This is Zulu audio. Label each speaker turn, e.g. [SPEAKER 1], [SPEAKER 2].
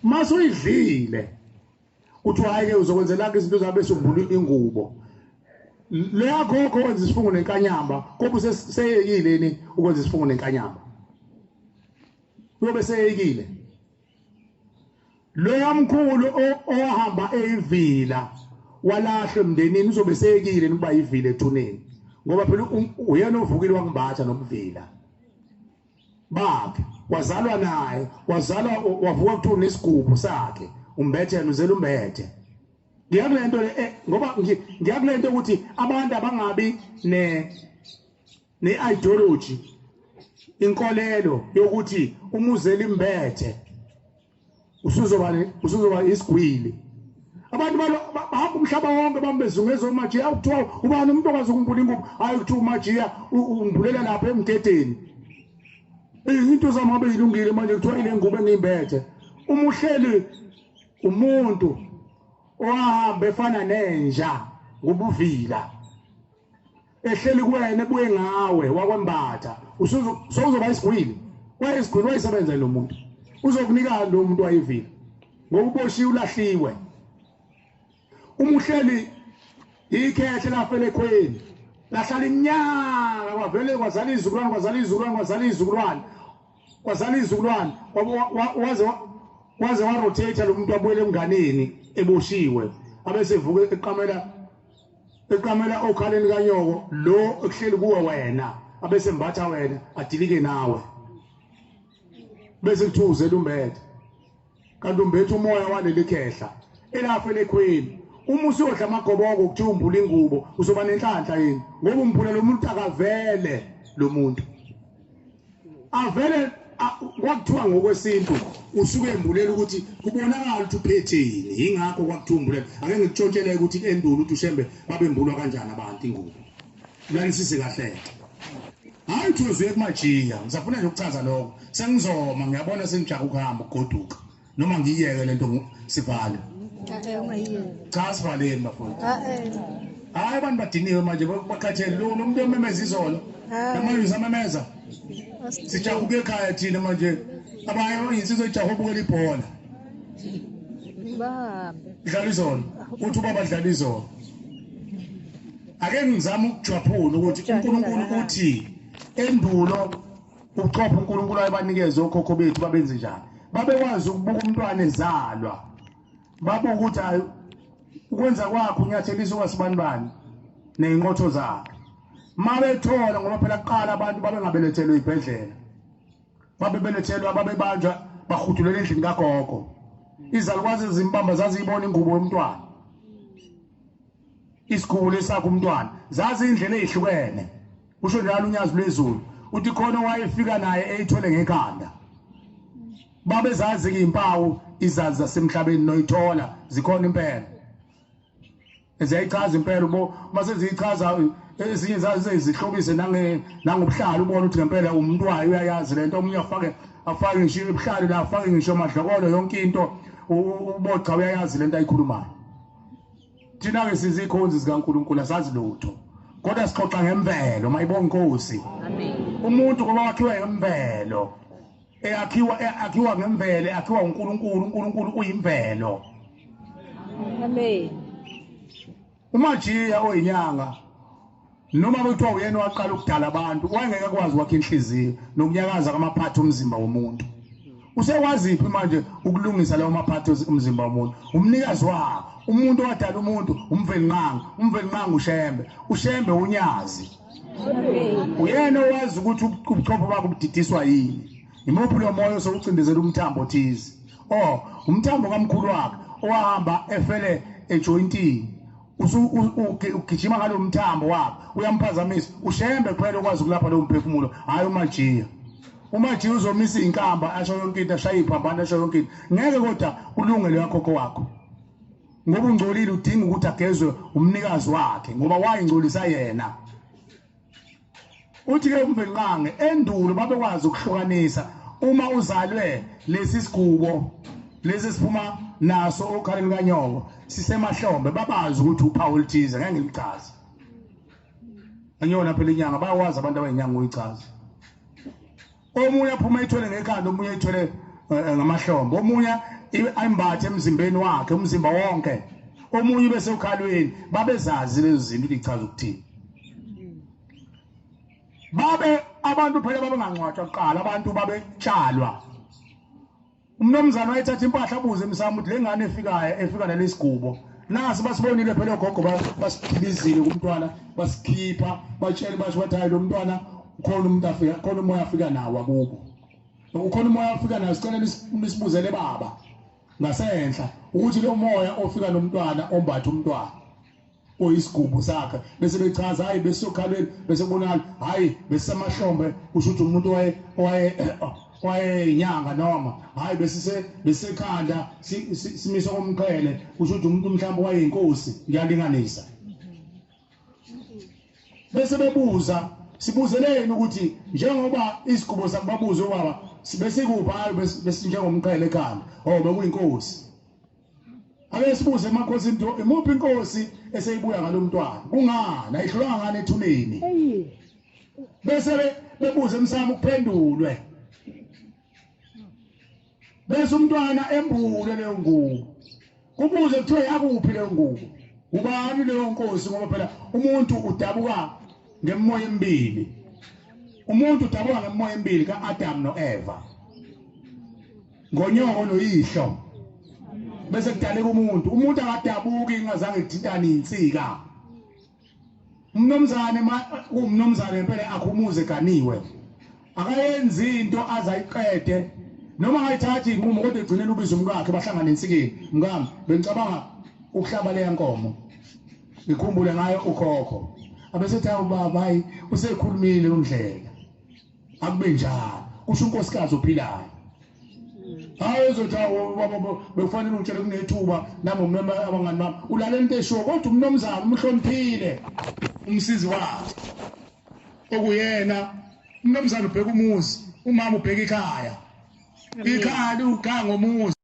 [SPEAKER 1] Mase uyidlile kuthiwa hayi ke uzokwenzela ke izinto zabe sokumbula ingubo leya khokho wenza isifungo nenkanyamba, kobe seyekile ni ukwenza isifungo nenkanyamba, uyobe seyekile loya mkhulu owahamba eyivila walahlwa emndenini, uzobe seyekile ukuba yivila ethuneni, ngoba phela uyena ovukile wakumbatha nobuvila bakhe, wazalwa naye, wazalwa wavuka kuthiwa unesigubu sakhe, umbethe yena uzela umbethe. Ngiyakulento ngoba ngiyakulento ukuthi abantu abangabi ne ne-ideology, inkolelo yokuthi umuzela imbethe usuzoba isigwili. Abantu bahamba umhlaba wonke bambezungeza oMajiya, kuthiwa ubani umuntu okwazi ukumbula ingubo? Hayi, kuthiwa uMajiya umbulela lapha emgedeni. Izinto zami ngabe yilungile manje, kuthiwa ile ngubo engiyimbethe. Uma uhleli umuntu owahamba efana nenja ngobuvila ehleli kuwena ebuye ngawe wakwembatha, usuzoba isigwili. Wayesigwili, wayesebenza lo muntu, uzokunika lo muntu wayevila ngoba uboshiwe, ulahliwe. Uma uhleli ikhehle lafela ekhweni, lahlala iminyaka, kwavele kwazala izizukulwane, kwazala izizukulwane, kwazala izizukulwane, kwazala izizukulwane, waze warotate lo muntu, wabuyela emnganeni eboshiwe, abese evuka eqamela okhaleni kanyoko lo ekuhleli kuwe wena, abese mbatha wena, adilike nawe, bese kuthiwa uzela umbethe, kanti umbethe umoya waleli khehla elafela ekhweni. Uma usuyodla amagoboko kuthiwa umbula ingubo, uzoba nenhlanhla yini? Ngoba umbula lo muntu, akavele lo muntu avele. Kwakuthiwa ngokwesintu usuke embulela ukuthi kubonakala ukuthi uphetheni, yingakho kwakuthiwa umbulela. Ake ngikutshontshele ukuthi endulo ukuthi uShembe babembulwa kanjani abantu ingubo. Lalisise kahle. Hayi, uthi uzuye kuMajiya, ngisafuna nje ukuchaza lokho, sengizoma, ngiyabona sengijaka ukuhamba ukugoduka, noma ngiyiyeke lento sivale. Cha, sivaleni bafowethu. Hayi, abantu badiniwe manje, bakhathele. Lo muntu omemeza izolo namanje usamemeza. Sijaha ukuya ekhaya thina manje, abanye insizwa ijaha ubukela ibhola.
[SPEAKER 2] Bahambe.
[SPEAKER 1] Dlala izolo, uthi ubaba dlala izolo. Ake ngizame ukujwaphula ukuthi uNkulunkulu uthi endulo ubuchopho uNkulunkulu ayebanikeze okhokho bethu babenze njani. Babekwazi ukubuka umntwana ezalwa, babuka ukuthi hayi, ukwenza kwakhe unyathelisa okwasibanibani ney'nqotho zakhe mabethola, ngoba phela kuqala abantu babengabelethelwe ibhedlela, babebelethelwa, babebanjwa, bahudulela endlini kagogo. Izalukwazi ezimbamba zaziyibona ingubo yomntwana, isigubo lesakhe umntwana, zazi indlela ezihlukene. Usho njalo uNyazi Lwezulu, uthi khona owayefika naye eyithwele ngekhanda. Babezazi izimpawu izazi zasemhlabeni, noyithola zikhona impela, ziyayichaza impela ubo. Mase ziyichaza ezinye zazo zihlobise nangobuhlalo, ubona ukuthi ngempela umuntu wayo uyayazi lento. Omunye afake ngisho ubuhlalo la, afake ngisho amadlokolo, yonke into, ubocha uyayazi lento ayikhulumayo. Thina-ke sizikhonzi zikaNkulunkulu, asazi lutho, kodwa sixoxa ngemvelo. Mayibonga inkosi. Umuntu ngoba wakhiwa ngemvelo, eyakhiwa ngemvelo, eyakhiwa uNkulunkulu. UNkulunkulu uyimvelo.
[SPEAKER 2] Amen.
[SPEAKER 1] UMajiya oyinyanga, noma bekuthiwa uyena owaqala ukudala abantu, wayengeke akwazi ukwakha inhliziyo nokunyakaza kwamaphathi omzimba womuntu. Usekwaziphi manje ukulungisa lawo maphathi omzimba womuntu? Umnikazi wawo umuntu owadala umuntu uMvelinqangi. UMvelinqangi uShembe, uShembe uNyazi. Uyena owazi ukuthi ubuchopho bakho budidiswa yini, imuphi lo moya osewucindezela umthambo othize, oh, umthambo kamkhulu wakhe owahamba efele ejointini ugijima ngalo mthambo wakhe, uyamphazamisa. UShembe kuphela okwazi ukulapha lowo mphefumulo, hhayi uMajiya. UMajiya uzomisa iy'nkamba, asho yonke into, ashaye iy'phambano, asho yonke into, ngeke kodwa kulunge loya khokho wakho, ngoba ungcolile, udinga ukuthi agezwe umnikazi wakhe, ngoba wayingcolisa yena. Uthi-ke uMvelinqangi endulo babekwazi ukuhlukanisa uma uzalwe lesi sigubo lesi siphuma naso okhaleni kanyoko sisemahlombe, babazi ukuthi uphawu oluthize. Ngeke ngilichaze, angiyona phela inyanga, bayakwazi abantu abayinyanga uyichaza. Omunye aphuma ethwele ngekhanda, omunye ethwele ngamahlombe, omunye Ayimbathe emzimbeni wakhe umzimba wonke, omunye bese ukhalweni. Babezazi lezo zinto ukuthi ichaza ukuthini. Babe abantu phela babengangcwatshwa kuqala, abantu babetshalwa. Umnumzane wayethatha impahla abuze emsamo ukuthi le ngane efikayo efika nalesigubo nasi basibonile phela ogogo basidilizile kumntwana, basikhipha, batshele basho bathi hayi lo mntwana ukhona umuntu afika khona umoya afika nawo akubo, ukhona umoya afika nawo, sicela nisibuzele baba ngasenhla ukuthi lo moya ofika nomntwana ombatha umntwana oyisigubu sakhe. Bese bechaza, hayi besokhalweni, bese kubonakala hayi besemahlombe, kusho ukuthi umuntu waye waye wayeyinyanga, noma hayi besise besekhanda simiswa komqhele, kusho ukuthi umuntu mhlawumbe wayeyinkosi, ngiyalinganisa. Bese bebuza, sibuzeleni ukuthi njengoba isigubo sakubabuza ubaba sibesikuphi, hayi besinjengomqhele ekhanda, oh bekuyinkosi. Ake sibuze emakhosini, imuphi inkosi eseyibuya ngalomntwana, kungani ayihlulanga ngani ethuneni? Bese bebuza emsamo kuphendulwe, bese umntwana embule leyo ngubo, kubuze kuthiwe yakuphi leyo ngubo, ubani leyo nkosi? Ngoba phela umuntu udabuka ngemoya emibili, umuntu udabuka ngemoya emibili kaAdam noEva, ngonyoko noyihlo, bese kudaleka umuntu. Umuntu akadabuki ingazange kuthintane insika. Umnumzane umnumzane impela akhumuze ganiwe, akayenzi into azayiqede noma angayithathi inqumo, kodwa egcineni ubiza umkakhe bahlangane ensikeni. Mkami, bengicabanga ukuhlaba leya nkomo ngikhumbule ngayo ukhokho. Abesethi awu baba, hayi usekhulumile undlela, akube njalo, kusho unkosikazi ophilayo. Hayi uzothi awu baba, bekufanele ungitshele kunethuba nami ngimema abangani bami. Ulalela into eshiwo, kodwa umnumzane umhloniphile umsizi wakhe okuyena. Umnumzane ubheka umuzi, umama ubheka ikhaya, ikhaya liwukhaya ngomuzi.